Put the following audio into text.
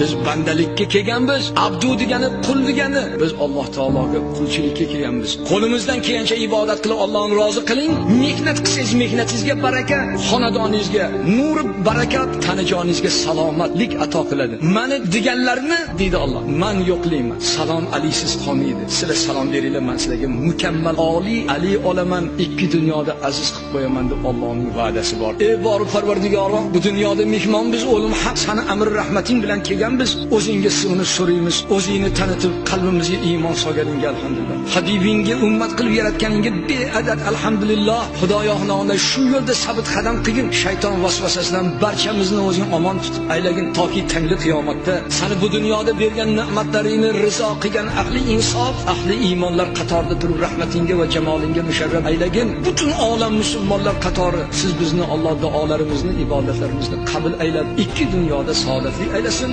Biz bandalikka kelganmiz. Abdu degani qul degani. Biz Alloh taologa qulchilikka kelganmiz. Qo'limizdan kelgancha ibodat qilib Allohni rozi qiling. Mehnat qilsangiz mehnatingizga baraka, xonadoningizga nur barakat, tanajoningizga salomatlik ato qiladi. Mani deganlarni deydi Alloh, man yo'qlayman. Salom alisiz qolmaydi. Sizlar salom beringlar, men sizlarga mukammal oliy ali olaman, ikki dunyoda aziz qilib qo'yaman deb Allohning va'dasi bor. Ey bor Parvardigorim, bu dunyoda mehmon biz, o'lim haq, sani amr rahmating bilan kelgan biz, o'zingga sig'inib so'raymiz, o'zingni tanitib qalbimizga iymon solganingga alhamdulillah. Habibingga ummat qilib yaratganingga beadad alhamdulillah. Xudoyo xonona shu yo'lda sabit qadam qilgin, shayton vasvasasidan barchamizni o'zing omon tutib aylagin, toki tangli qiyomatda sani bu dunyoda bergan ne'matlaringni rizo qilgan ahli insof, ahli iymonlar qatorida turib rahmatingga va jamolingga musharraf aylagin. Butun olam musulmonlar qatori siz bizni Alloh duolarimizni, ibodatlarimizni qabul aylab, ikki dunyoda saodatli aylasin.